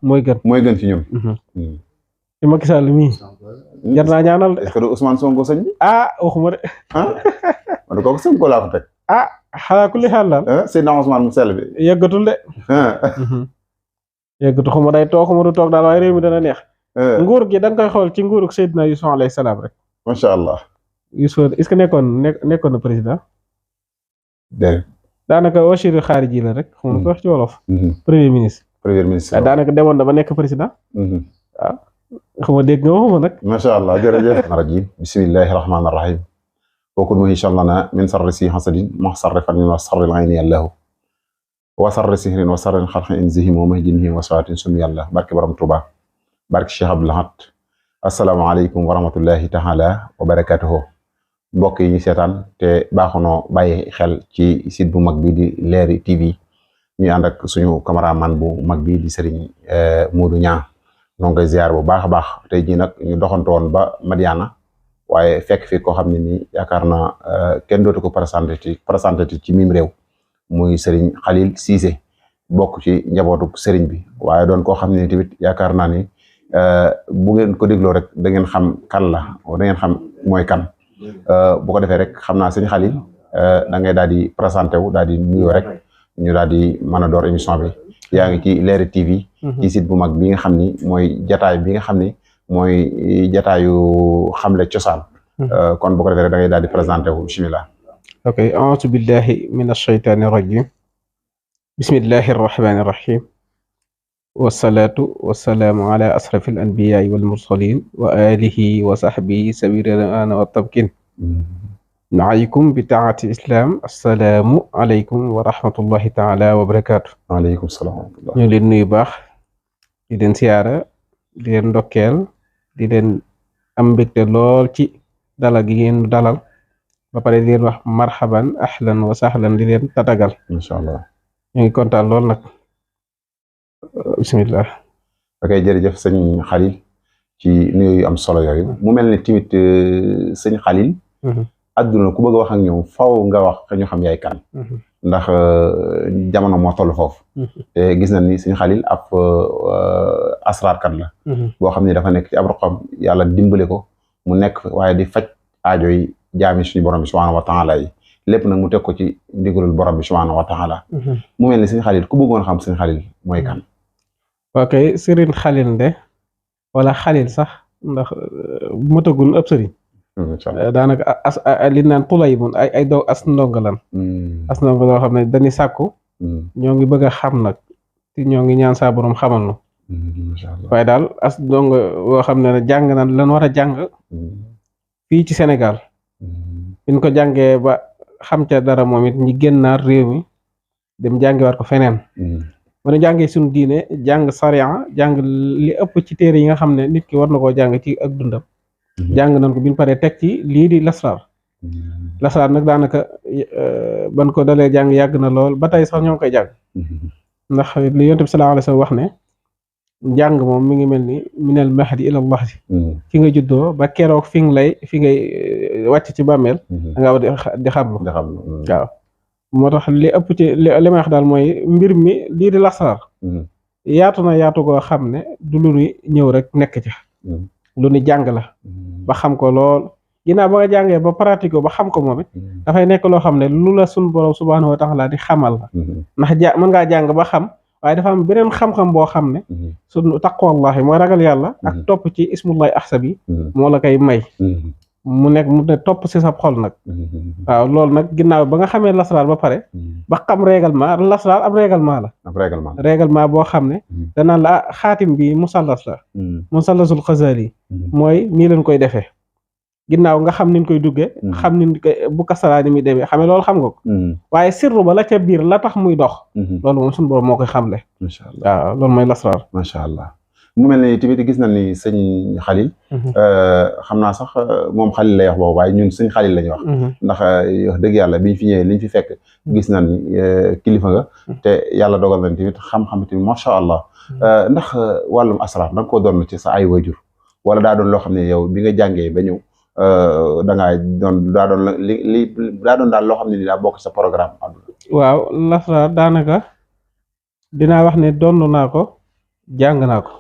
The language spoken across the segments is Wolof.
mooy gën ci ñun. ci Macky Sall mii jar naa ñaanal de. est-ce que Ousmane Sonko sëñ bi. waxuma de. man kooku Sonko laa ko teg. xalaa kulli xaal daal. Seydina Ousmane mu sell bi. yëggatul de. yëggatu xuma day toog xuma du toog daal waaye réew mi dana neex. nguur gi da nga koy xool ci nguurug Seydina Yusuf alayhi salaam rek. macha allah. Yusuf est-ce que nekkoon na président. déedéet. daanaka wasiiru xaariji la rek. xam nga ko wax ci wolof. premier ministre. daanaka demoon na ba nekk président. waaw xam nga dégg nga waxuma nag. macha allah jërëjëf. rajim bismillahi rahmaani rahim. kooku mooy incha allah min sarri si hasadin ma sarri fanin wa sarri ayni allahu wa sarri sihrin wa sarri xalqin inzihim wa mahjinihim wa sawaatin sum yàlla barke borom Tuuba barke Cheikh Abdou Lahad asalaamaaleykum wa rahmatullahi taala wa barakatuhu mbokk yi ñu seetaan te baaxoonoo bàyyi xel ci site bu mag bi di Leeri TV ñu ànd ak suñu cameraman bu mag bi di Serigne Modou Niang ñoo ngi koy ziar bu baax a baax tey jii nag ñu doxantu woon ba Madiana waaye fekk fi koo xam ne nii yaakaar naa kenn dootu ko présenté ci mim réew muy Serigne Khalil Cissé bokk ci njabootu Serigne bi waaye doon koo xam ne tamit yaakaar naa ni bu ngeen ko dégloo rek da ngeen xam kan la da ngeen xam mooy kan bu ko defee rek xam naa Serigne Khalil da ngay daal di présenté wu daal di nuyoo rek ñu daal di mën a door émission bi yaa ngi ci Leeri TV. ci site bu mag bi nga xam ni mooy jataay bi nga xam ni mooy jataayu xamle cosaan. kon bu ko defee rek da ngay daal di présenté wu bismillah. ok a'uuzu billahi min ash-shaytaani rajim bismillahi arrahmani irrahim wasalaatu wasalaamu ala asrafi al anbiyaai wal mursalin wa alihi wa sahbihi sawi ridwaana wa tabkin naayikum bi taati islam assalaamu aleykum wa rahmatullahi taala wa barakaatu. waaleykum salaam wa rahmatullah. ñu leen nuyu baax di leen siyaara di leen ndokkeel di leen am mbégte lool ci dalal gi ngeen dalal ba pare di leen wax marhaban ahlan wa sahlan di leen tatagal. incha allah ñu ngi kontaan lool nag bismillah. ok jërëjëf sëñ Khalil ci nuyu yu am solo yooyu mu mel ne tamit sëñ Khalil. adduna ku bëgg a wax ak ñoom faw nga wax ñu xam yaay kan. ndax jamono moo toll foofu. te gis nañ ni sëñ Khalil ab asraarkat la. boo xam ne dafa nekk ci ab roqam yàlla dimbale ko mu nekk waaye di faj aajo yi jaami suñu borom bi subhaanahu wa taala yi lépp nag mu teg ko ci ndigalul borom bi subhaanahu wa taala. mu mel ni sëñ Khalil ku bëggoon xam sëñ Khalil mooy kan. ok Serigne Khalil de wala Khalil sax ndax motagul ëpp sëriñ. daanaka li naan tulay mun ay dow as ndongo lan. as ndongo loo xam ne dañuy sàkku. ñoo ngi bëgg a xam nag te ñoo ngi ñaan saa borom xamal nu. waaye daal as ndongo boo xam ne jàng na lan war a jàng. fii ci Sénégal. biñ ko jàngee ba xam ca dara moom it ñi génnaat réew mi dem jàngiwaat ko feneen. mën a jàngee suñu diine jàng sariya jàng li ëpp ci téere yi nga xam ne nit ki war na koo jàng ci ak dundam. jàng nañ ko bi ñu paree teg ci lii di lasraar. lasraar nag daanaka ban ko dalee jàng yàgg na lool ba tey sax ñoo ngi koy jàng. ndax li Yonent bi sallallahu alayhi wa sallam wax ne jàng moom mi ngi mel ni minal mahdi ila Allah fi nga juddoo ba keroog fi ngay wàcc ci bàmmeel. da nga war di xamlu. waaw moo tax li ëpp ci li may wax daal mooy mbir mi lii di lasraar. yaatu na yaatu goo xam ne du lu ñuy ñëw rek nekk ci. lu ni jàng la ba xam ko lool ginnaaw ba nga jàngee ba pratique ko ba xam ko moom it dafay nekk loo xam ne lu la sun borom subhaanahu wa taala di xamal la ndax mën ngaa jàng ba xam waaye dafa am beneen xam-xam boo xam ne sun taqwallahi mooy ragal yàlla ak topp ci ismullahi ahsabi moo la koy may mu ne topp si sa xol nag waaw loolu nag ginnaaw ba nga xamee lasraar ba pare ba xam règlement lasraar ab règlement la règlement boo xam ne danaan la xaatim bi musallas la musallasul xazali mooy nii leen koy defee ginnaaw nga xam niñ koy duggee xam niñ koy bu kasaraa ni muy demee xamee loolu xam nga ko waaye sirru ba la ca biir la tax muy dox loolu moom suñu borom moo koy xamle macha allah waaw loolu mooy lasraar macha allah mu mel ni tamit gis nañ ni sëñ Khalil xam naa sax moom Khalil lay wax boobu waaye ñun sëñ Khalil lañuy wax ndax wax dëgg yàlla biñ fi ñëwee liñ fi fekk gis nañ ni kilifa nga te yàlla dogal nañ tamit xam-xam tamit macha allah ndax wàllum asrar da nga koo doon ci sa ay wajur wala daa doon loo xam ne yow bi nga jàngee ba ñëw da ngaa daa doon daal loo xam ne ni daa bokk sa programme àdduna. waaw lasraar daanaka dinaa wax ne doon naa ko jàng naa ko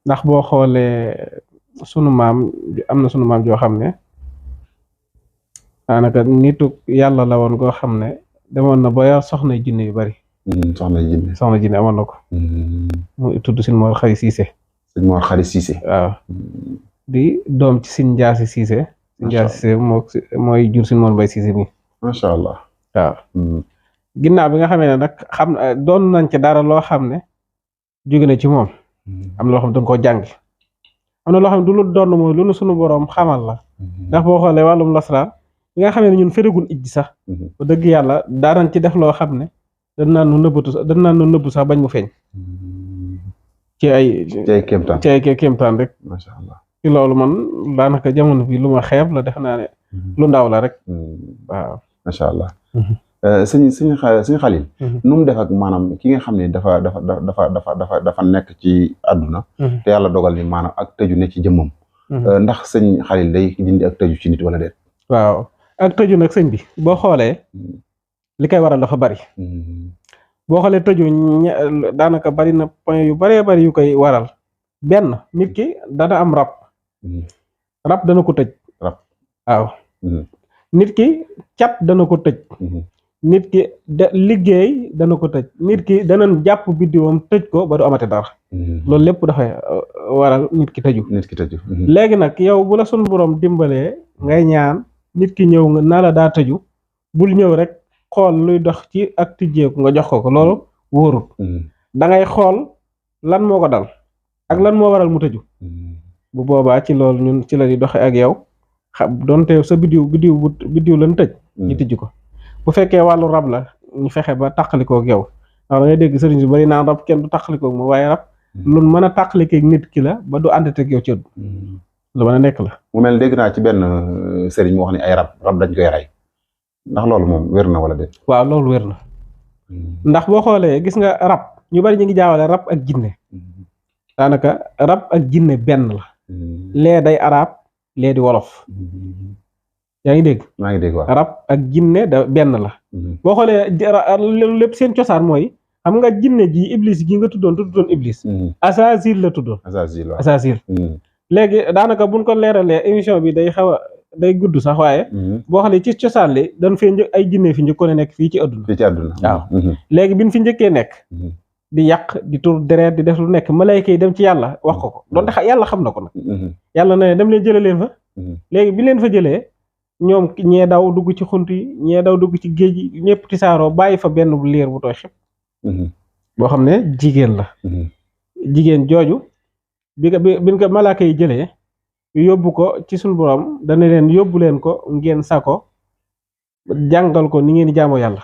ndax boo xoolee sunu maam am na sunu maam joo xam ne daanaka nitu yàlla la woon goo xam ne demoon na ba yor soxna jinne yu bari. soxna jinne amoon na ko. mu tudd Sëñ Mor Xari Siise. Sëñ Mor Xari Siise. waaw di doom ci Sëñ Njaasi Siise. Sëñ Njaasi Siise mooy jur Sëñ Mor Mbay Siise mi. macha allah. waaw. ginnaaw bi nga xamee ne nag doon nañ ci dara loo xam ne jóge na ci moom. am na loo xam ne dañ koo jàng. am na loo xam ne du lu doon mooy lu nu sunu boroom xamal la. ndax boo xoolee wàllum lasraar bi nga xamee ne ñun féregul ijji sax. ba dëgg yàlla daanañ ci def loo xam ne dañ naan nu nëbbu sax bañ mu feeñ. ci ay kéemtaan rek. macha allah ci loolu man daanaka jamono bi lu ma xeeb la def naa ne lu ndaw la rek. waaw macha allah. sëñ Xalil. nu mu def ak maanaam ki nga xam ne dafa nekk ci àdduna. te yàlla dogal ni maanaam ak tëju ne ci jëmmam. ndax sëñ Xalil day dindi ak tëju ci nit wala déet. waaw ak tëju nag sëñ bi boo xoolee li koy waral dafa bari. boo xoolee tëju daanaka bari na point yu baree bari yu koy waral benn nit ki dana am rab. rab dana ko tëj. waaw. nit ki cat dana ko tëj. nit ki liggéey dana ko tëj. nit ki dana jàpp biddiwam tëj ko ba du amati dara. loolu lépp dafay waral nit ki tëju. léegi nag yow bu la sunu borom dimbalee ngay ñaan nit ki ñëw nga naa la daa tëju bul ñëw rek xool luy dox ci ak tijjeeku nga jox ko loolu wóorut. da ngay xool lan moo ko dal ak lan moo waral mu tëju. bu boobaa ci loolu ñun ci la di doxe ak yow donte sa biddiw lan tëj. ñu tijj ko. bu fekkee wàllu rab la ñu fexe ba tàqalikoo ak yow ndax da ngay dégg sëriñ su bari naan rab kenn du tàqalikoo ak moom waaye rab lu mën a tàqalikoo ak nit ki la ba du àndate ak yow ci lu mën a nekk la. mu mel dégg naa ci benn sëriñ mu wax ni ay rab dañ koy rey ndax loolu moom wér na wala déet. waaw loolu wér na ndax boo xoolee gis nga rab ñu bari ñu ngi jaawale rab ak jinne daanaka rab ak jinne benn la. lee day arab lee di wolof. yaa ngi dégg. maa ngi dégg waaw rab ak jinne da benn la. boo xoolee lépp seen cosaan mooy xam nga jinne ji iblis gi nga tuddoon iblis. Asazil la tuddoon. Asazil. léegi daanaka buñ ko leeralee émission bi day gudd sax waaye. boo xoolee ci cosaan li dañ fee ay jinne fi njëkkoon a nekk fii ci àdduna. waaw léegi biñ fi njëkkee nekk. di yàq di tur deret di def lu nekk malayka yi dem ci yàlla wax ko donte yàlla xam na ko nag. yàlla na dem leen jëlee leen fa. léegi bi leen fa jëlee. ñoom ñee daw dugg ci xunt yi ñee daw dugg ci géej gi ñëpp tisaaroo bàyyi fa benn liir bu tooy xib boo xam ne jigéen la. jigéen jooju bi ko malaaka yi jëlee yóbbu ko ci suñu borom dana leen yóbbu leen ko ngeen sako jàngal ko ni ngeen di jaamoo yàlla.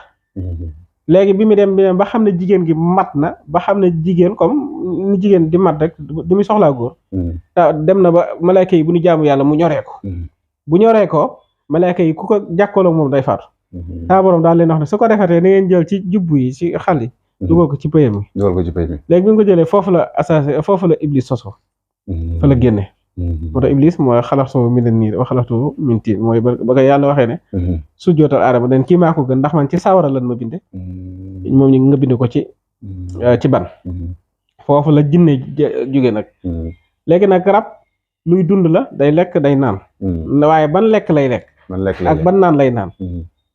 léegi bi mu dem ba xam ne jigéen gi mat na ba xam ne jigéen comme ni jigéen di mat rek di muy soxlaa góor. dem na ba malaaka yi bu ñu jaamu yàlla mu ñoree ko. bu ñoree ko. malaaka yi ku ko jàkkooloo moom day faatu. saa borom daal leen wax ne su ko defatee na ngeen jël ci jubbu yi ci xal yi. dugal ko ci pëyam mi. léegi bi nga ko jëlee foofu la iblis soso. fa la génne. moo tax iblis mooy xalaxtu min niir wa xalaxtu min tiin mooy ba ko yàlla waxee ne. su jootal aadama den kii maa ko gën ndax man ci sawara lan ma binde. moom ñu nga bind ko ci ban. foofu la jinne jóge nag. léegi nag rab luy dund la day lekk day naan. waaye ban lekk lay lekk. ak ban naan lay naan.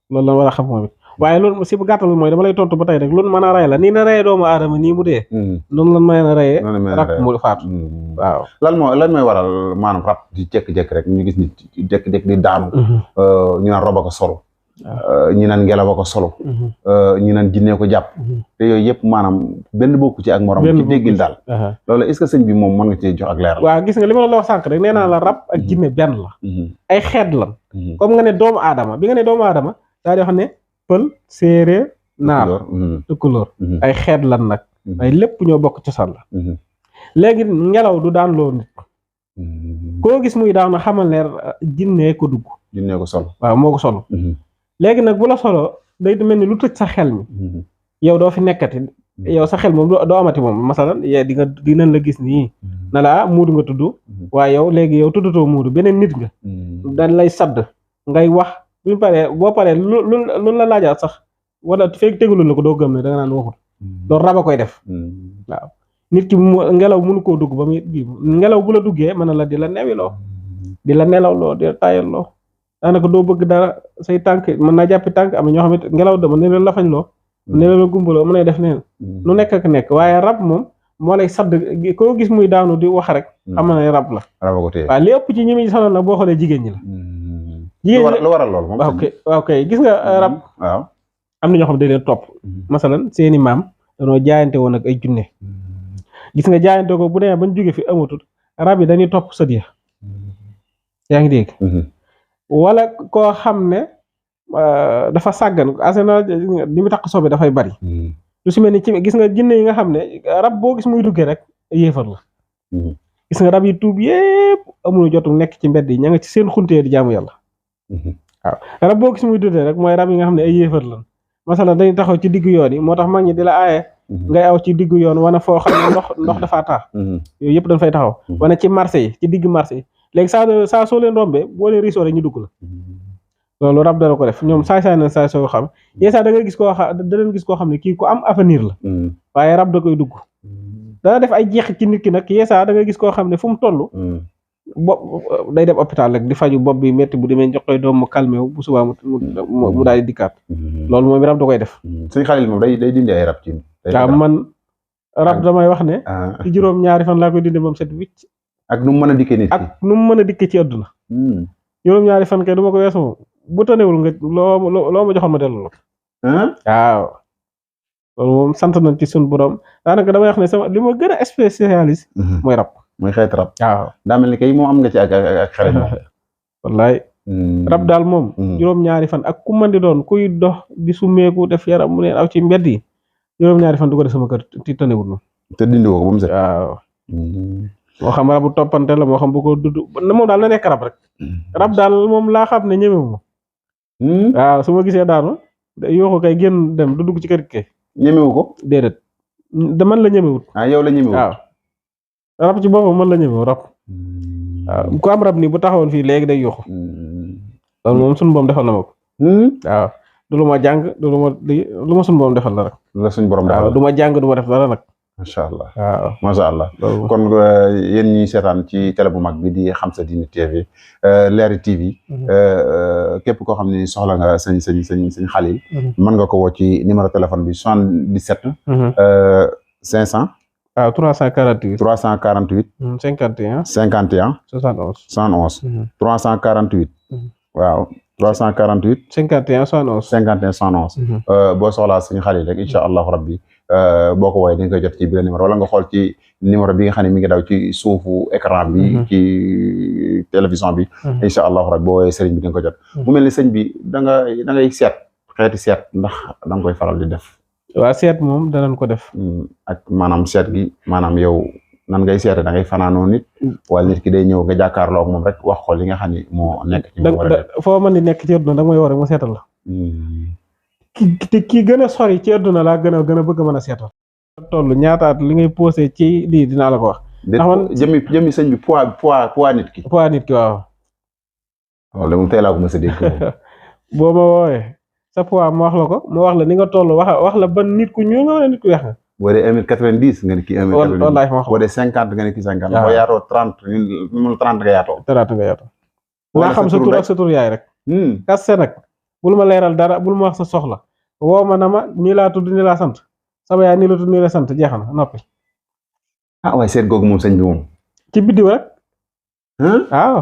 loolu la war a xam moom it waaye loolu si bu gàttal mooy dama lay tontu ba tey rek loolu mën a rey la nii na reyee doomu aadama nii mu dee. noonu lan mën a reyee rab mu faatu. waaw lan mooy waral maanaam rab di jékki-jékki rek ñu gis ni jékki-jékki di daanu. ñu naan roba ko solo. ñi naan ngelaw ko solo. ñi naan jinne ko jàpp. te yooyu yëpp maanaam benn bokku ci ak morom. ci déggin daal. loolu est-ce que sëñ bi moom mën nga cee jox ak leeral. waaw gis nga li ma la wax sànq rek nee naa la rab ak jinne benn la. ay xeet lan. comme nga ne doomu aadama bi nga ne doomu aadama daa di wax ne pël séeréer naar tukulóor ay xeet lan nag. ay lépp ñoo bokk cosaan la. léegi ngelaw du daan loo nit. koo gis muy daan xamal ne jinne ko dugg. jinne ko solo waaw moo ko solo. léegi nag bu la solo day mel ni lu tëj sa xel mi yow doo fi nekkati yow sa xel moom doo amati moom masalan dinañ la gis nii na la muudu nga tudd waaye yow léegi yow tuddatoo muudu beneen nit nga dañ lay sadd ngay wax buñu paree boo paree lu la laajaat sax wala fekk tegulul la ko doo gëm ne da nga naan waxul loolu rab a koy def waaw nit ki ngelaw mënu koo dugg ba muy ngelaw bu la duggee mën na la di la newiloo di la nelawloo di la tayalloo daanaka doo bëgg dara say tànk mën naa jàppi tànk am na ñoo xamante ngelaw dama ne la lafañ loo ne la gumbaloo mën a def neen lu nekk ak nekk waaye rab moom moo lay sadd koo gis muy daanu di wax rek xam na ne rab la waaw li ëpp ci ñi muy sonal nag boo xoolee jigéen ñi la jigéen ñi lu waral lool moom waaw kay gis nga rab waaw am na ñoo xam ne dañ leen topp masalan seeni maam danoo jaayante woon ak ay junne gis nga jaayante ko bu demee bañ jóge fi amatul rab yi dañuy topp sët ya yaa ngi dégg wala koo xam ne dafa sàggan asena li mu takk sobe dafay bari lu si mel ni ci gis nga jinne yi nga xam ne rab boo gis muy duggee rek yéefar la gis nga rab yi tuub yépp amuñu jotu nekk ci mbedd yi ña nga ci seen xuntee di jaamu yàlla waaw rab boo gis muy duggee rek mooy rab yi nga xam ne ay yéefar la masala dañuy taxaw ci diggu yoon yi moo tax mag ñi di la aaye ngay aw ci diggu yoon wana foo xam ne ndox dafa taa yooyu yëpp dañ fay taxaw wana ci marché yi ci digg marché yi léegi saa soo leen rombee boo leen riisoo rek ñu dugg la loolu rab dana ko def ñoom saay-saay na saay soo xam yee saa da nga gis koo xam da leen gis koo xam ne kii ku am avenir la waaye rab da koy dugg dana def ay jeex ci nit ki nag yee saa da nga gis koo xam ne fu mu toll day dem hôpital rek di faju bopp bi métti bu demee jox koy doom mu calmé wu bu subaa mu daal di dikkaat loolu moom rab da koy def suñ xalil moom day dindi ay rab ci waaw man rab damay wax ne ci juróom-ñaari fan laa koy dindi moom set wicc ak nu mu mën a dikkee nit ki ak nu mu mën a dikkee ci àdduna juróom-ñaari fan kay du ma ko weesu moom bu tanewul nga loo ma joxoon ma dellu la waaw loolu moom sant nañ ci suñu borom daanaka damay wax ne sama li ma gën a spécialiste mooy rab mooy xeeti rab waaw daa mel ni kay moom am nga ci ak xarit moom wallaay rab daal moom juróom-ñaari fan ak ku mën di doon kuy dox di sumeeku def yaram mu neen aw ci mbedd yi juróom-ñaari fan du ko def sama kër ti tanewul noonu te dindi ko ba mu set waaw moo xam rabu toppante la moo xam bu ko dudd moom daal na nekk rab rek rab daal moom laa xam ne ñemewu ma waaw su ma gisee daanu yooxu kay génn dem du dugg ci kër gi kay ñemewu ko déedéet man la ñemewut yow la ñemewut waaw rab ci boppam man la ñemewu rab waaw ku am rab nii bu taxawoon fii léegi day yooxu loolu moom suñu boom defal na ma ko waaw du lu ma jàng du lu ma suñu boom defal la rek la suñu borom defal du ma jàng du ma def dara nag macha allah waaw macha allah kon yéen ñi seetaan ci télé bu mag bi di Xam Sa Diine TV Leral TV képp koo xam ne soxla nga sëñ Xalil mën nga ko woo ci numéro téléphone bi 77 500 waaw 348 348 51 71 71 71 348 waaw 348 51 71 51 71 boo soxlaa sëñ Xalil rek incha allahu rabbi boo ko woowee di nga koy jot ci biir numéro wala nga xool ci numéro bi nga xam ne mi ngi daw ci suufu écran bi ci télévision bi incha allahu rabbi boo woowee sëriñ bi di nga ko jot mu mel ni sëñ bi da ngay seet xeeti seet ndax da nga koy faral di def waaw seet moom danañ ko def ak maanaam seet gi maanaam yow nan ngay seete da ngay fanaanoo nit wala nit ki day ñëw nga jàkkaarloo ak moom rek wax ko li nga xam ne moo nekk ci moom foo mën di nekk ci àdduna da nga may woo rek ma seetal la kii gën a sori ci àdduna laa gën a bëgg mën a seetal toll ñaataat li ngay posé ci lii dinaa la ko wax ndax man jëmmi sëñ bi poids nit ki waaw loolu moom tey laa ko mos a dégg boo ma woowee sa poids ma wax la ko ma wax la ni nga toll wax la ban nit ku ñuul nga wala nit ku weex nga boo dee 1m90 nga ne kii 1m90 wallaahi ma wax boo dee 50 nga ne kii 50 boo yaatoo 30 nga yaatoo naa xam sa tur ak sa tur yaay rek kaste nag bul ma leeral dara bul ma wax sa soxla woo ma na ma nii laa tudd nii laa sant sama yaay nii la tudd nii la sant jeex na noppi waaye seet googu moom sëñ bi moom ci biddiw rek waaw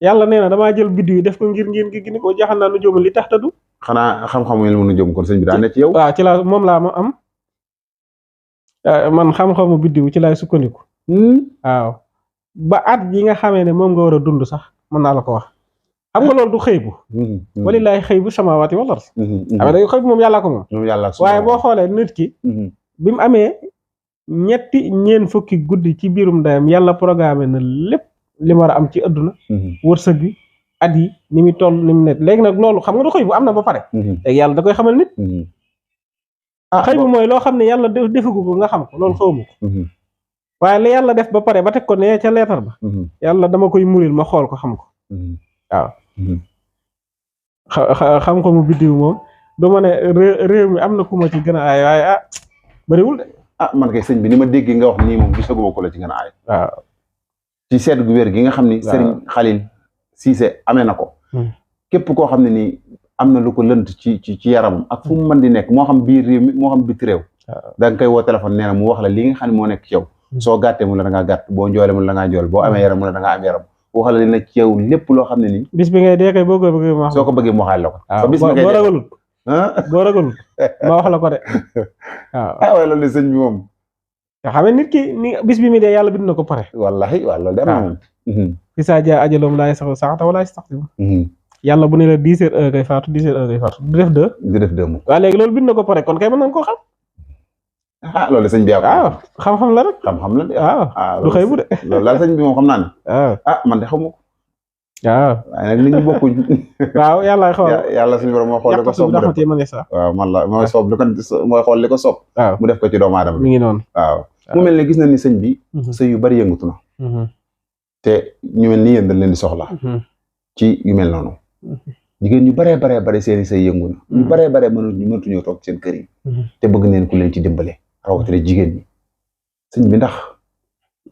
yàlla nee na damaa jël biddiw yi def ko ngir gi ni ko jaxal naa nu jóomal li tax tadu xanaa xam-xamu yéen mën a jóom kon sëñ bi daa ne ci yow waaw ci laa moom laa ma am man xam-xamu biddiw ci laay sukkandiku waaw ba at yi nga xamee ne moom nga war a dund sax mën naa la ko wax xam nga loolu du xëy bu walilaay xëy bu samawaati wal ard xam nga xëy bu moom yàllaa ko moom waaye boo xoolee nit ki bi mu amee ñeent fukki guddi ci biirum ndeyam yàlla programme na lépp li mu war a am ci adduna wërsëg bi at yi ni muy toll ni mu nekk léegi nag loolu xam nga du xëy bu am na ba pare léegi yàlla da koy xamal nit xëy bu mooy loo xam ne yàlla defagu ko nga xam ko loolu xawma ko waaye la yàlla def ba pare ba teg ko ne ca leetar ba yàlla dama koy muril ma xool ko xam ko waaw xam ko mu biddiw moom du ma ne réew mi am na ku ma ci gën a aay waaye bariwul de ah man kay sëñ bi ni ma déggee nga wax nii moom gisaguma ko la ci gën a aay. waaw ci seet gu wér gi nga xam ni. Serigne Khalil Cissé amee na ko. képp koo xam ne nii am na lu ko lënt ci yaram ak fu mu mën di nekk moo xam biir réew mi moo xam biti réew. da nga koy woo téléphone nee na mu wax la li nga xam ne moo nekk ci yow. soo gàttee mu la da ngaa gàtt boo njoolee mu la da ngaa njool boo amee yaram mu la da ngaa am yaram wax la li nekk ci yow lépp loo xam ne nii. bis bi ngay dee kay boo ko bëggee ma wax. soo ko bëggee mu waxaale la ko. waaw bis bi ngay boo ragalul. boo ragalul ma wax la ko de waaw. ah waaye loolu de sëñ bi moom. nga xam ne nit ki ni bis bi mi dee yàlla bind na ko pare. wallahi waaw loolu de am na moom. fi saa jaa ajaloom laay sax saxata wala sax yàlla bu ne la 10 heures heure ngay faatu 10 heures heure ngay faatu du def 2. du def 2 moom. waaw léegi loolu bind na ko pare kon kay mën nañ koo xam. ah loolu sëñ bi waaw xam-xam la rek. xam-xam la de. waaw du xëy bu de. loolu daal sëñ bi moom xam naa ne. waaw man de xamu ko. waaw waaye nag nit ñi bokkuñ. waaw yàlla xool yàlla suñu borom moo xool li ko soob. waaw man la mooy soob li ko mooy xool li ko soob. waaw mu def ko ci doomu aadama bi. mi ngi noonu. waaw mu mel ne gis na ni sëñ bi. sëy yu bari yëngatu na. te ñu mel ni yéen dañ leen di soxla. ci yu mel noonu. jigéen ñu baree bare seeni sëy yëngu na. ñu baree bare mënatuñoo toog seen kër yi. te bëgg neen ku leen ci dimbale. rawatina jigéen ñi sëñ bi ndax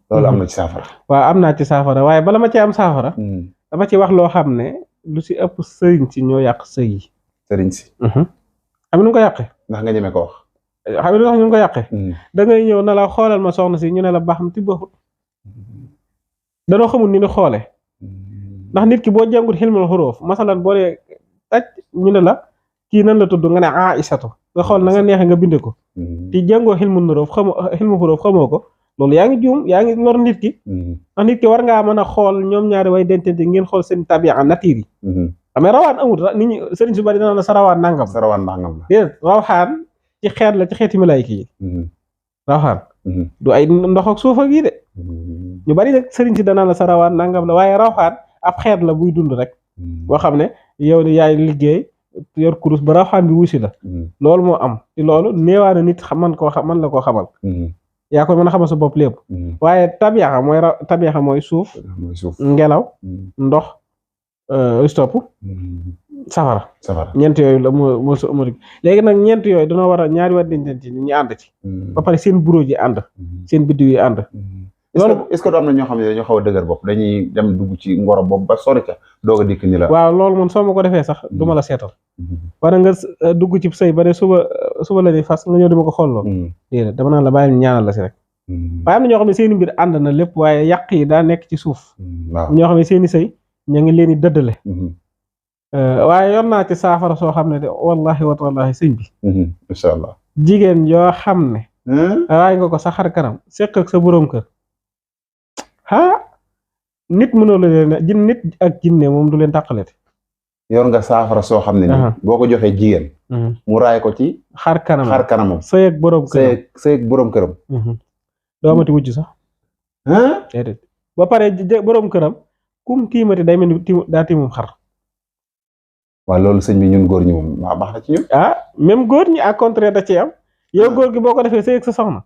loolu am na ci saafara. waaw am naa ci saafara waaye bala ma ci am saafara. dama ci wax loo xam ne lu si ëpp sëriñ si ñoo yàq sëy yi. sëriñ si. xam nga nu ko yàqee. ndax nga ñeme ko wax. xam nga lu tax ñu ko yàqee. da ngay ñëw na la xoolal ma soxna si ñu ne la baax na ti baaxut. danoo xamul ni ni xoolee. ndax nit ki boo jàngut xilmul xuruuf masalan boo dee taj ñu ne la kii nan la tudd nga ne Aïsatu nga xool na nga neexee nga binde ko. te jàngoo xilmul xuruuf xilmul xuruuf xamoo ko loolu yaa ngi juum yaa ngi lor nit ki. ndax nit ki war ngaa mën a xool ñoom ñaari way dencante ngeen xool seen tabi'a nature yi. xam nga rawaan amul nit ñi sëriñ su bari dana la sa rawaan nangam. sa rawaan nangam la. déedéet rawxaan ci xeet la ci xeeti malaayika yi. rawxaan du ay ndox ak suuf ak yi de. ñu bari nag sëriñ si danaa la sa rawaan nangam la waaye rawxaan ab xeet la buy dund rek. boo xam ne yow ni yaay liggéey yor kurus ba rawxaan bi wusi la. loolu moo am ci loolu néewaana nit man la koo xamal. yaa ko mën a xamal sa bopp lépp. waaye tabiaxa mooy suuf. ngelaw ndox stop safara. ñeent yooyu la moo sa ëmari léegi nag ñeent yooyu danoo war a ñaari war dencante ci ñu ànd ci. ba pare seen bureau ji ànd. seen biddiw yi ànd. loolu est-ce que du am na ñoo xam ne dañoo xaw a dëgër bopp dañuy dem dugg ci ngoro bopp ba sori ca doog a dikk ni la. waaw loolu moom soo ma ko defee sax du ma la seetal. wala nga dugg ci sëy ba ne suba la di fas nga ñëw dama ko xooloo. déedéet dama naan la bàyyi ñaanal la si rek. waaye am na ñoo xam ne seen mbir ànd na lépp waaye yàq yi daa nekk ci suuf. waaw ñoo xam ne seen i sëy ña ngi leen di dëddale. waaye yor naa ci saafara soo xam ne de wallahi wa taalahi sëñ bi. incha allah jigéen yoo xam ne. raay nga ko sa xar kanam seq ak sa borom kër. nit mënoo la leen nit ak jinne moom du leen tàqalete. yor nga saafara soo xam ne ni boo ko joxee jigéen. mu raay ko ci. xar kanamam sëy ak borom këram. doo amati wujj sax. déedéet ba pare borom këram kum tiimati day mel ni daa tiimum xar. waaw loolu sëñ bi ñun góor ñi moom baax na ci ñun. même góor ñi à contraire da ci am. yow góor gi boo ko defee sëy ak sa soxna.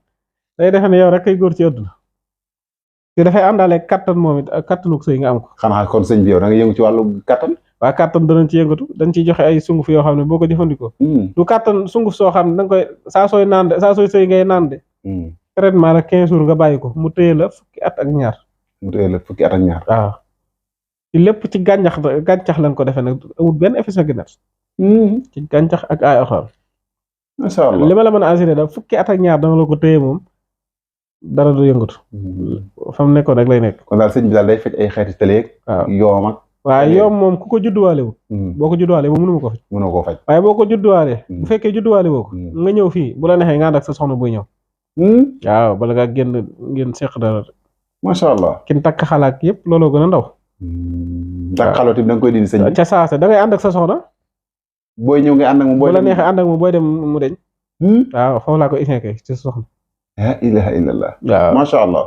day defe ne yow rek kay góor ci àdduna. te dafay àndaale kattan moom it ak kattanu sëy nga am ko. xanaa kon sëñ bi yow da nga yëngu ci wàllu kattan. waa kattan danañ ci yëngatu dañ ciy joxe ay sunguf yoo xam ne boo ko jëfandikoo. du kattan sunguf soo xam ne da nga koy saa sooy naan de saa sooy sëy ngay naan de. traitement la 15 jours nga bàyyi ko mu téye la fukki at ak ñaar. waaw ci lépp ci gàncax lañ ko defee nag amul benn effet secondaire. ci gàncax ak ay oxal. macha allah li ma la mën a assuré daal fukki at ak ñaar dana la ko téye moom. dara du yëngatu. fa mu nekkoon rek lay nekk. kon daal sëñ bi daal day fekk ay xeeti tëleeg. waaw yoom ak. waaw yoom moom ku ko judduwaale wu. boo ko judduwaale moom mënuma ko faj. mënoo koo faj waaye boo ko judduwaale. bu fekkee judduwaale woo ko. nga ñëw fii bu la neexee nga ànd ak sa soxna buy ñëw. waaw bala ngaa ngeen seq dara. macha allah. kin takk xalaat yëpp looloo gën a ndaw. takk xalaat da nga koy dindi sëñ bi. ca saase da ngay ànd ak sa soxna. booy ñëw ngay ànd ak moom bu la neexee ànd ak moom booy dem mu deñ. waaw foofu laa ko isin kay ci sa soxna. la ilaha illallah. waaw macha allah.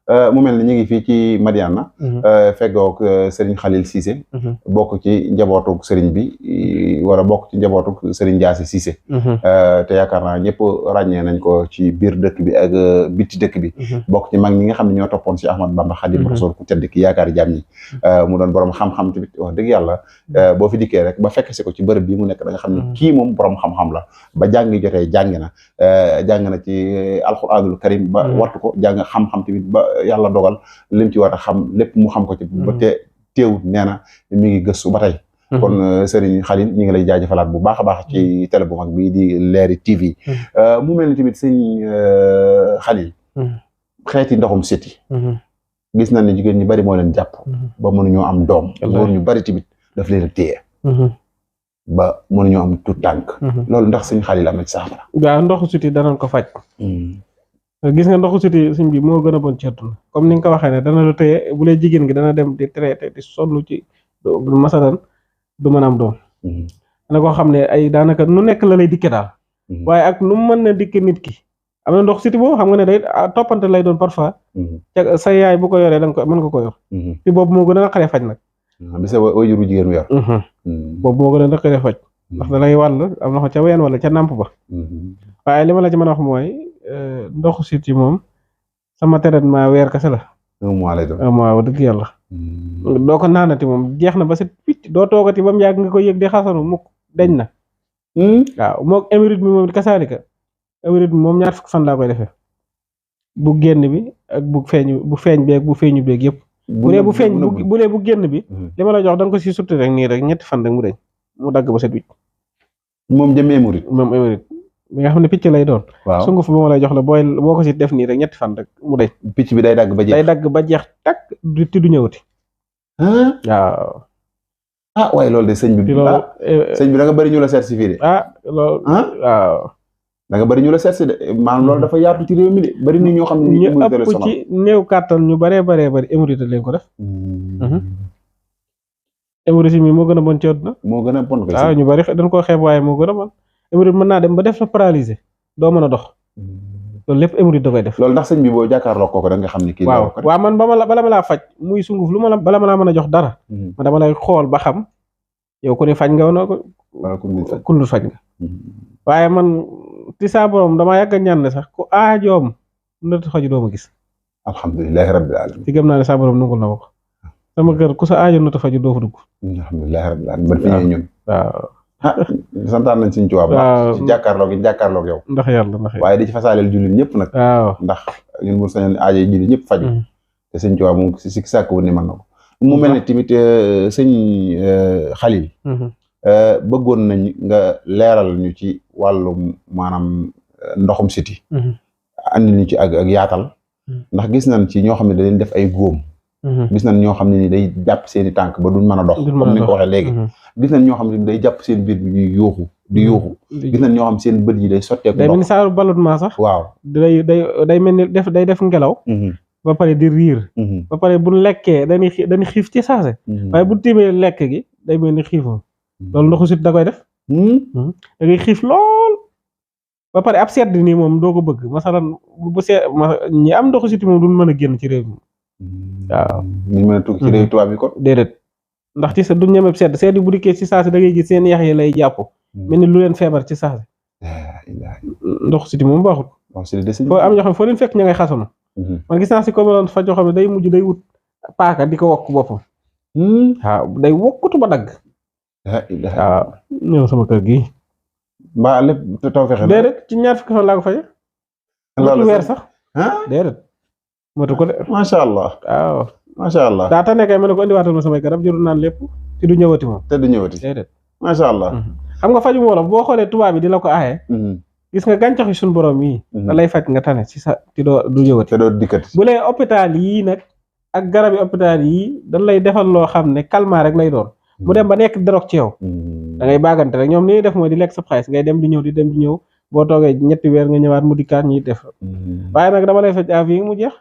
mu mel ni ñu ngi fii ci Madiyana feggoog Serigne Khalil Cissé bokk ci njabootu Serigne bi wala bokk ci njabootu Serigne Diassy Cissé te yaakaar naa ñëpp ràññee nañ ko ci biir dëkk bi ak bitti dëkk bi bokk ci mag ñi nga xam ne ñoo toppoon si Ahmad Bamba Xaadimu Rasuul ku tedd ki yaakaari jaam ñi mu doon borom xam-xam tamit wax dëgg yàlla boo fi dikkee rek ba fekk si ko ci bërëb bi mu nekk da nga xam ne kii moom borom xam-xam la ba jàngi jotee jàng na ci alxuraanul karim ba wattu ko jàng xam-xam tamit ba yàlla dogal lim ci war a xam lépp mu xam ko ci ba teewut nee na mi ngi gëstu ba tey kon Serigne Khalil ñu ngi lay jaajëfalaat bu baax a baax ci télé bu mag bii di Leeri TV mu mel ni tamit Serigne Khalil xeeti ndoxum siti gis nañ ne jigéen ñu bari moo leen jàpp ba mënuñoo am doom góor ñu bari tamit daf leen a téye ba mënuñoo am tout tànk loolu ndax Serigne Khalil am na ci saafara waaw ndoxu siti danañ ko faj gis nga ndoxu siti suñ bi moo gën a bon ci àdduna comme ni nga ko waxee ne dana la téye bu lay jigéen gi dana dem di traité di sonn ci masalan du mën a am doom dana koo xam ne ay daanaka nu nekk la lay dikke daal waaye ak nu mu mën na dikke nit ki am na ndox siti boobu xam nga ne day toppante lay doon parfois sa yaay bu ko yoree danga ko mën nga ko yor ci boobu moo gën a naqaree faj nag bi sa waajuru jigéen wu yor boobu moo gën a naqaree faj ndax da lay wàll am na ko ca ween wala ca nàmp ba waaye li ma la ci mën a wax mooy ndoxu siti moom sama traitement weer kese la 1 mois lay doon 1 mois wax dëgg yàlla doo ko naanati moom jeex na ba set picc doo toogati ba mu yàgg nga ko yëg di xasanu mukk deñ na waaw moog émérite bi moom kasaalika émérite bi moom 2 fan laa koy defee bu génn bi ak bu feeñ beeg bu feeñu beeg yëpp bu dee bu génn bi li ma la jox da nga ko si sutti rek nii rek 2 fan rek mu deñ mu dagg ba set wicc moom jëm émérite moom émérite bi nga xam ne picc lay doon sunguf ba ma lay jox la boo ko si def nii rek 2 fan rek mu deñ picc bi day dagg ba jeex takk du ñëwati waaw waaye loolu de sëñ bi sëñ bi da nga bëri ñu la certifié de loolu waaw da nga bëri ñu la certifié de maanaam loolu dafa yaatu ci réew mi de bëri ni ñoo xam ne ñu ëpp ci néew kàttan ñu bëree émérite leen ko def émérite mi moo gën a bon ci àdduna moo gën a bon waaw ñu bëri dañ koo xeeb waaye moo gën a bon émérite mën naa dem ba def sa paralysé doo mën a dox loolu lépp émérite da koy def loolu ndax sëñ bi boo jàkkaarloo kooku da nga xam ne kii waaw man bala ma laa faj muy sunguf bala ma laa mën a jox dara ma dama lay xool ba xam yow ku ne faj nga woon ko kundul faj nga waaye man ci saa borom dama yàgg a ñaan ne sax ku aajoom ndata faju dooma gis alhamdulilahi rabbil alamin ci gëm naa ne saa borom nungul na ma ko sama kër ku sa aajo ndata faju doo fa dugg alhamdulilahi rabbil alamin ban fi ñëw ñun waaw santaan nañ suñu tubaab ndax ci jàkkaarloog yow ndax yàlla waaye di ci fasaaleel jullit ñëpp nag waaw ndax ñun mu sañoon aajo jullit ñëpp faju te suñu tubaab moom si sàkk wu ni mën na ko mu mel ne tamit sëñ Khalil bëggoon nañ nga leeral ñu ci wàllu maanaam ndoxum siti andi ñu ci ak yaatal ndax gis nañ ci ñoo xam ne da leen def ay góom gis nañ ñoo xam ne ni day jàpp seeni tànk ba duñ mën a dox comme ni nga ko waxee léegi gis nañ ñoo xam ne day jàpp seen biir bi ñuy yuuxu di yuuxu gis nañ ñoo xam seen bët yi day sotteeku day mel ni saa ballonnement sax waaw day mel ni day def ngelaw ba pare di riir ba pare bu lekkee dañuy xiif ci saase waaye bu tiimee lekk gi day mel ni xiiful loolu ndoxu sit da koy def da ngay xiif lool ba pare ab sedd nii moom doo ko bëgg masalan bu ñi am ndoxu sit moom duñ mën a génn ci réew mi waaw ñu mën a tukki ci réew tubaab bi kon déedéet ndax ci sa du ñeme sedd bu dikkee ci saasi da ngay gis seen yax yi lay jàpp mel ni lu leen feebar ci saasi ndoxu siti moom baaxul foo am ñoo xam foo leen fekk ña ngay xasanu man gis naa si comme doon fa joo xam ne day mujj day wut paaka di ko wokk boppam waaw day wokkutu ba dagg waaw ñëw sama kër gi mbaa lépp taw fexe déedéet ci 2 fan laa ko faje loolu weer sax déedéet motu ko de macha allah waaw macha allah daa ta nekkay ma ne ko indiwaatal ma samay garab jëru naan lépp te du ñëwati moom déedéet macha allah xam nga faju wolof boo xoolee tubaab bi di la ko aaye gis nga gàncax yi suñu borom yi da lay faj nga tane ci sa ti doo du ñëwati te doo dikkati bu lay hôpital yii nag ak garab yi hôpital yii dañ lay defal loo xam ne calmant rek lay doon mu dem ba nekk drogue ci yow da ngay baagante rek ñoom li ñuy def mooy di lekk sa xaalis ngay dem di ñëw di dem di ñëw boo toogee 3 weer nga ñëwaat mu dikkaat ñuy def waaye nag dama lay faj avis mu jeex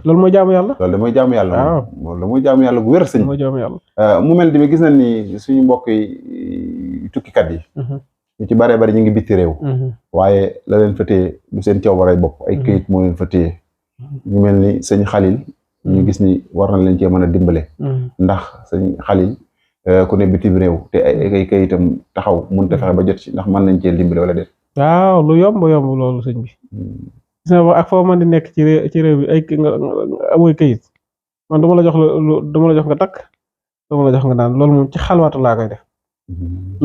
loolu mooy jaamu yàlla loolu da mooy jaamu yàlla waaw loolu da mooy jaamu yàlla gu wér sëñ mooy jaamu yàlla mu mel ni gis nañ ni suñu mbokk yi tukkikat yi ñu ci bari ñu ngi bitti réew waaye la leen fa téye du seen coobaray bopp ay këyit moo leen fa téye ñu mel ni sëñ Xalil ñu gis ni war na leen cee mën a dimbale ndax sëñ Xalil ku ne bitim réew te ay kayitam taxaw mënut a fexe ba jot ci ndax mën nañ cee dimbale wala déet. waaw lu yomb loolu sëñ bi. gis nga ak foo mën di nekk ci réew bi ay nga amoy kayit man dama la jox dama la jox nga takk dama la jox nga naan loolu moom ci xalwaatu laa koy def.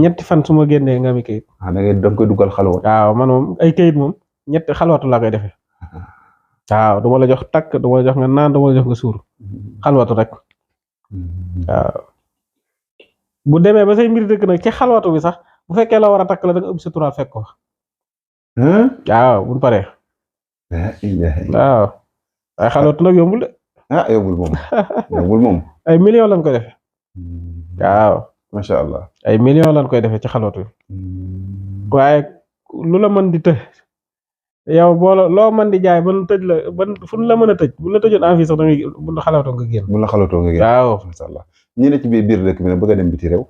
ñetti fan su ma génnee nga ami kayit. da nga koy dugal xalwaat. waaw man moom ay kayit moom ñetti xalwaatu laa koy defee. waaw dama la jox takk dama la jox nga naan dama la jox nga suur xalwaatu rek. waaw bu demee ba say mbir dëkk nag ci xalwaatu bi sax bu fekkee la war a takk la da nga ëpp sa turaal fekk ko. waaw bu ñu paree. waaw ay xalwaatu nag yombul de. yombul moom. ay millions lañ koy defee. waaw. macha allah ay millions lañ koy defee ci xalwaatu bi. waaye lu la mën di të yow loo mën di jaay ba tëj la ba fu la mën a tëj bu la tëjoon en vie sax da ngay bu la xalawatoo nga génn. waaw macha allah ñi ne ci biir dëkk bi nag bëgg a dem biti réew.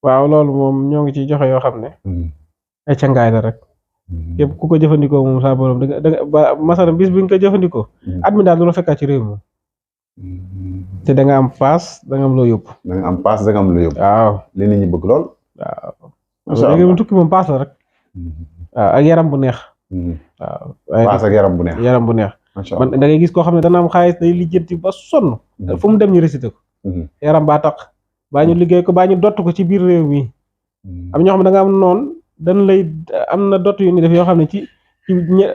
waaw loolu moom ñoo ngi ciy joxe yoo xam ne. ay cangaay la rek. képp ku ko jëfandikoo moom saa borom da nga ba masalan bis bi nga ko jëfandikoo. at mi daal du la fekkaat ci réew moom. te da nga am paas da nga am loo yóbbu. da nga am paas da nga am loo yóbbu. waaw li nit ñi bëgg lool. waaw. macha allah léegi tukki moom paas la rek. waaw ak yaram bu neex. waaw paas ak yaram bu neex. yaram bu neex. man da ngay gis koo xam ne dana am xaalis day lijjanti ba sonn. fu mu dem ñu récité ko. yaram baa tax baa ñu liggéey ko baa ñu dott ko ci biir réew mi. am ñoo xam ne da nga am noonu dañ lay am na dott yu ni def yoo xam ne ci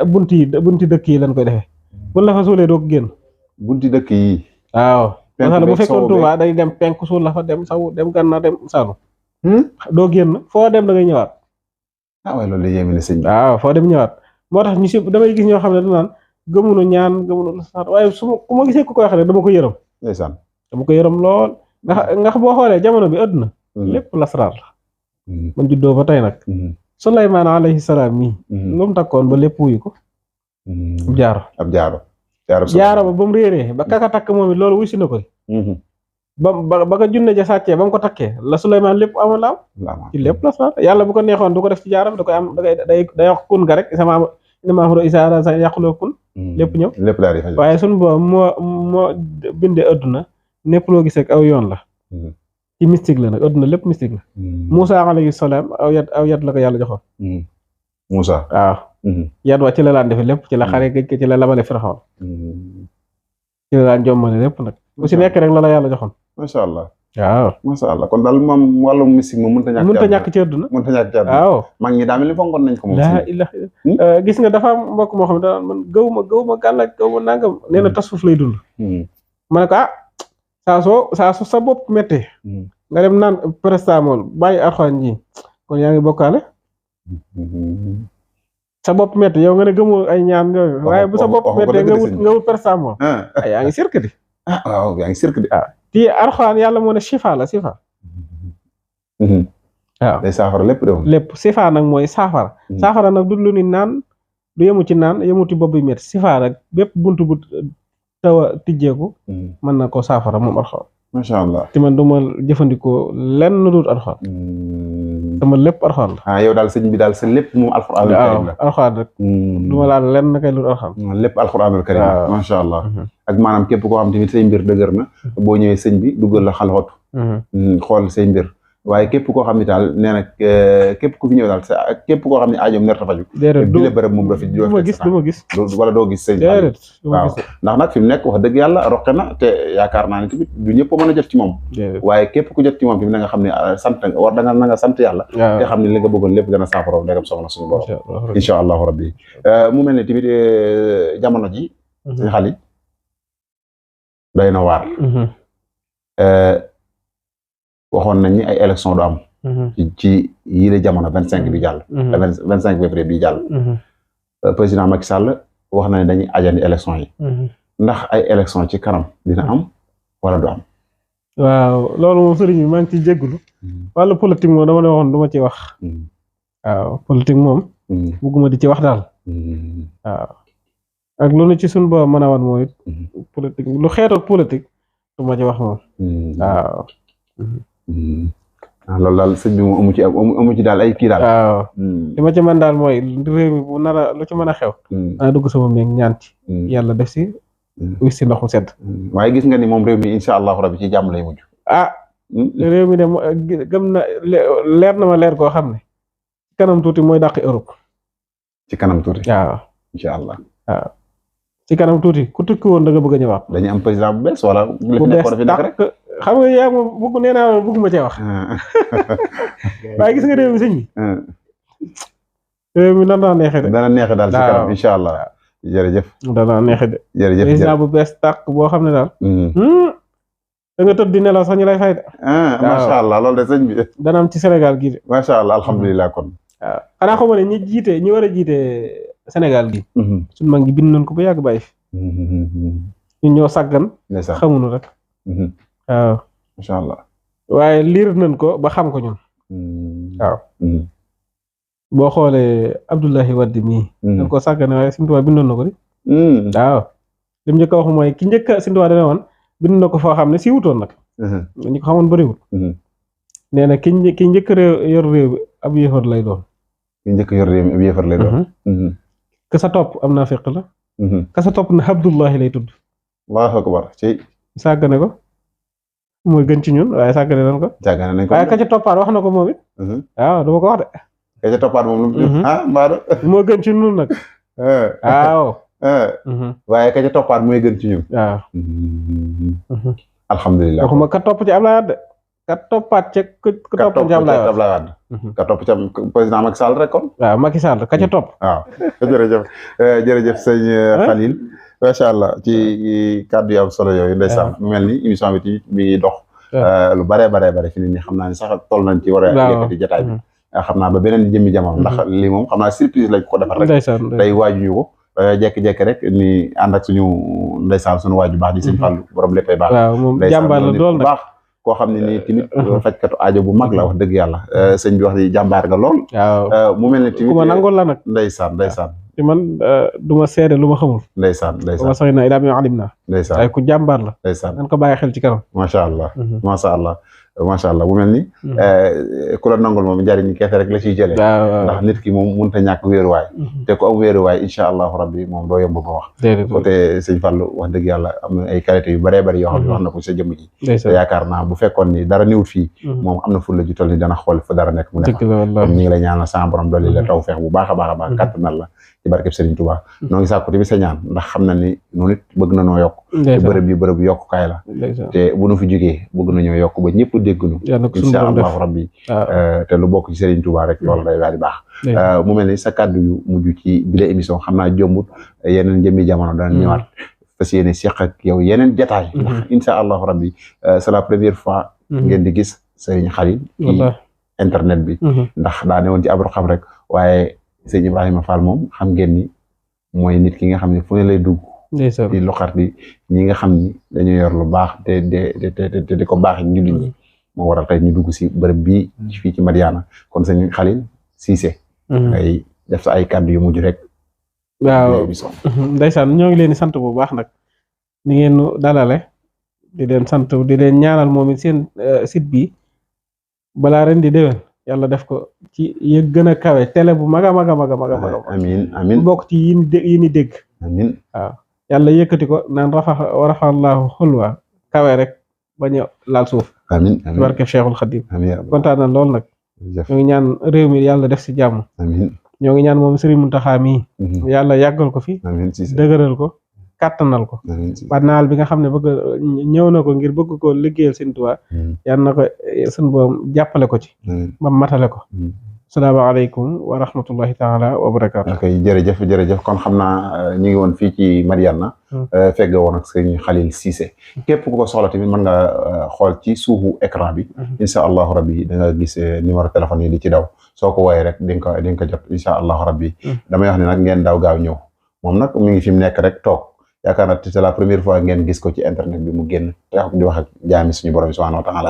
bunti dëkk yi lañ koy defee. buñ la fa suulee doo ko génn. bunti dëkk yi. waaw. maanaam bu fekkoon Tuuba day dem penk suul la fa dem saw dem gànnaar dem Saalum. doo génn foo dem da ngay ñëwaat. waaye loolu la yéeme ne sëñ bi. waaw foo dem ñëwaat moo tax ñu si damay gis ñoo xam ne danaan gëmunu ñaan gëmunu la sax waaye ku ma gisee ku koy wax rek dama ko yërëm. ndeysaan dama ko yërëm lool ndax boo xoolee jamono bi àdduna. lépp lasraar la. man juddoo ba tey nag. Suleymaan alayhi salaam mii. lu mu takkoon ba lépp wuyu ko. ab jaaro ba mu réeree ba kaka takk moom it loolu wuy si na ko. ba ko junne ja sàccee ba mu ko takkee la Suleymaan lépp amoon la am. ci lépp lasraar yàlla bu ko neexoon du ko def ci jaaram da koy am day wax kun ga rek sama amro isaara sa yàquloo kun. lépp ñëw lépp daal di faj. waaye sunu bo moo bindee adduna népp loo gis rek aw yoon la. ci mystique la nag adduna lépp mystique la. Moussa alayhi salaam aw yat la ko yàlla joxoon. Moussa waaw. yat wa ci la laan defe lépp ci la xare géej ci la labale Firawna. ci la laan jommale lépp nag. bu si nekk rek la yàlla joxoon. macha allah. waaw macha allah kon daal moom wàllum mystique moom mënut a ñàkk ci àdduna. mënut a ñàkk ci àdduna. waaw mag ñi daa mel ni fonkoon nañ ko moom. laa ilaha gis nga dafa am mbokk moo xam ne daan man gëw ma gàllaaj gëw ma nangam nee na tasfuf lay dund. ma ne ko saa su sa bopp méttee. nga dem naan paracetamol bàyyi Alxuraan ji kon yaa ngi bokkaale. sa bopp méttee yow nga ne gëmoo ay ñaan yooyu. waaye bu sa bopp méttee nga wut paracetamol. yaa ngi sirk di. waaw yaa ngi sirk di. ti Alxuraan yàlla moo ne shifa la shifa. waaw day saafara lépp de. lépp shifa nag mooy saafara. saafara nag du lu ni naan du yemu ci naan yemu ci bopp bi métti shifa rek bépp buntu bu taw a tijjeeku. mën na ko saafara moom Alxuraan. macha allah te man du ma jëfandikoo lenn lu dul Alxuraan. sama lépp Alxuraan la. yow daal sëñ bi daal sa lépp moom alxuraanul karim la. Alxuraan rek. du ma laal lenn kay lu dul Alxuraan. lépp alxuraanul karim la macha allah. ak maanaam képp koo xam tamit say mbir dëgër na. boo ñëwee sëñ bi duggal la xalwatu. xool say mbir. waaye képp koo xam ne daal nee na képp ku fi ñëw daal képp koo xam ne aajoom ner ta faju. déedéet bi la bërëb moom rafet du ma gis. wala doo gis sëñ bi. déedéet waaw ndax nag fi mu nekk wax dëgg yàlla roqe na te yaakaar naa ne tamit du ñëpp mën a jot ci moom. waaye képp ku jot ci moom tamit na nga xam ne sant nga war da nga na nga sant yàlla. te xam ne li nga bëggoon lépp gën a saafara ndegam soxna suñu borom. incha allahu rabbi mu mel ne tamit jamono ji. suñu xale yi doy na waar. waxoon nañ ni ay élection du am. ci yii la jamono 25 bi jàll. 25 février bi jàll. président Macky Sall wax na ne dañuy ajandi élection yi. ndax ay élection ci kanam dina am wala du am. waaw loolu moom sëriñ bi maa ngi ciy jégalu. wàllu politique moom dama ne waxoon du ma ci wax. waaw politique moom. bugguma di ci wax daal. waaw ak lu ne ci suñu boobu mën a wan mooy. politique lu xeetoog politique du ma ci wax moom. waaw. loolu daal sëñ bi moom amu ci daal ay kii daal. waaw li ma ci mën daal mooy réew mi bu nar a lu ci mën a xew. ana dugg sama néeg ñaan ci. yàlla def si wis si ndox mu sedd. waaye gis nga ni moom réew mi incha allahu rabbi ci jàmm lay mujj. réew mi de gëm na leer na ma leer koo xam ne ci kanam tuuti mooy dàq Europe. ci kanam tuuti. waaw incha allah. waaw ci kanam tuuti ku tukki woon da nga bëgg a ñëwaat. dañuy am président bu bees wala. bu bees tàq xam nga yaa ma bëgg nee naa bëgguma cee wax. waaye gis nga réew mi sëñ bi. réew mi dana neexee de. dana neexee daal ci kanam incha allah. jërëjëf. dana neexee de. jërëjëf président bu bees tàq boo xam ne daal. da nga tëdd di nelaw sax ñu lay fay de. macha allah loolu de sëñ bi. dana am ci Sénégal gii de. macha allah alhamdulilah kon. waaw xanaa xamoo ne ñi war a jiite Sénégal gi. suñu mag ñi bind nañ ko ba yàgg bàyyi fi. ñun ñoo sàggan. xamuñu rek. waaw macha allah. waaye liir nañ ko ba xam ko ñun. waaw. boo xoolee Abdoulaye Wade mii. dañ ko sàggane waaye Sëñ Tuubaa bindoon na ko de. waaw li mu njëkk a wax mooy ki njëkk a Sëñ Tuubaa dana woon bind na ko foo xam ne si wutoon nag. ñi ko xamoon bëriwul. nee na ki njëkk yor réew bi ab yéefar lay doon. ki njëkk yor réew mi ab yéefar lay doon. ka sa topp am naa fekk la. ka sa topp na Abdullahi lay tudd. Allahu akbar ci. sàggane ko mooy gën ci ñun waaye sàggane nañ ko. sàggane nañ ko waaye ka ca toppaat wax na ko moom it. waaw dama ko wax de. ka ca toppaat moom lu mbaado. moo gën ci ñun nag. waaw. waaye ka ca toppaat mooy gën ci ñun. waaw. alhamdulilah waxuma ka topp ci Ablaye Wade ka toppaat ca ka topp ci Ablaye Wade. ka topp ca président Macky Sall rek kon. waaw Macky Sall ka ca topp. waaw jërëjëf jërëjëf sëñ Khalil. macha allah ci kàddu yu am solo yooyu ndeysaan mu mel ni émission bi mi ngi dox. lu bare fi nit ñi xam naa ne sax toll nañ ci war a yëkkati jotaay bi. xam naa ba beneen jëmmi jamono. ndax lii moom xam naa surprise lañ ko defar rek. tey waajuñu ko. jekki-jekki rek ni ànd ak suñu ndeysaan suñu waaju baax di sëñ Fallu borom léppay baax. waaw moom jàmbaar la dool nag baax koo xam ne nii tamit fajkatu aajo bu mag la wax dëgg yàlla sëñ bi wax di jàmbaar nga lool. waaw mu mel ne tamit ku ma nangoon la nag. ndeysaan ci man du ma seede lu ma xamul. ndeysaan ma soxla naa ilaa bi alim naa. ndeysaan waaye ku jàmbaar la. ndeysaan dañ ko bàyyi xel ci kanam. macha allah macha allah. macha allah bu mel ni. ku la nangul moom njariñ keese rek la ciy jëlee. ndax nit ki moom mënut a ñàkk wéeruwaay. te ku am wéeruwaay incha allahu rabbi moom doo yomb ko wax. côté sëñ Fallou wax dëgg yàlla am na ay qualité yu bëree bëri yoo xam ne wax na ko sa jëmm ji. te yaakaar naa bu fekkoon ni dara niwut fii. moom am na fulla ji toll ni dana xool fa dara nekk mu nekk. ñu ngi lay ñaanal sa borom dolli la taw feex bu baax a baax kàttanal la ci barkeb Serigne Touba. noo ngi sàkku tamit sa ñaan ndax xam na ni noonu it bëgg na noo yokk. te bërëb yi bërëb yokkukaay la. te bu nu fi jógee bëgg nañoo yokk ba ñëpp dégg nu incha allahu rabbi te lu bokk ci Serigne Touba rek loolu day daal di baax. mu mel ni sa kàddu yu mujj ci bile émission xam naa jombut yeneen jëmmi jamono dana ñëwaat fas yéene seq ak yow yeneen jataay. ndax incha allahu rabbi c'est la première fois. ngeen di gis Serigne Khalil ci internet bi. ndax daa ne woon ci abro xam rek waaye sëñ Ibrahima Fall moom xam ngeen ni mooy nit ki nga xam ne fu ne lay dugg. di loxar di ñi nga xam ni dañu yor lu baax te di ko baax jullit ñi moo waral tey ñu dugg si bërëb bii fii ci Madiyana kon sëñ Khalil Cissé. ngay def sa ay kàddu yu mujj rek. waaw ndeysaan ñoo ngi leen di sant bu baax nag ni ngeen dalale di leen sant di leen ñaanal moom it seen site bi balaa ren di déwén yàlla def ko ci yëg gën a kawe télé bu mag a mag. amiin bokk ci yi ni dégg. amiin waaw yàlla yëkkati ko naan rafa allahu xulwa kawe rek bañ a laal suuf. amiin ci barke Cheikhul Khadim. amiin kontaan na lool nag. ñoo ngi ñaan réew mi yàlla def si jàmm. amiin ñoo ngi ñaan moom Serigne Mountakha mii. yàlla yàggal ko fi. amiin dëgëral ko kàttanal ko. ba naal bi nga xam ne bëgg ñëw na ko ngir bëgg ko liggéeyal Sëñ Tuubaa. yal na ko sunu boom jàppale ko ci. ba matale ko. salaamaaleykum wa rahmatullahi taala wa barakaatu. ok jërëjëf kon xam naa ñu ngi woon fii ci Madiyana. fegg woon ak sëñ Khalil Cissé. képp ku ko soxla tamit mën nga xool ci suufu écran bi. incha allahu rabbi da nga gis numéro téléphone yi di ci daw soo ko woowee rek di nga ko jot incha allahu rabbi. damay wax ne nag ngeen daw gaaw ñëw moom nag mi ngi fi mu nekk rek toog. yaakaar naa c'est la première fois ngeen gis ko ci internet bi mu génn tax di wax ak jaami suñu borom subhanahu wa taala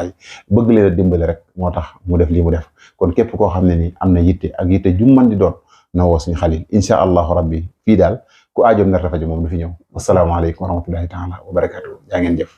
bëgg leen a dimbali rek moo tax mu def lii mu def kon képp koo xam ne ni am na yitte ak yitte ju mën di doon na woo suñu Khalil incha allahu rabbi fii daal ku aajoom nar dafa moom du fi ñëw wasalaamaaleykum wa rahmatullahi taala wa barakatuh jaa ngeen jëf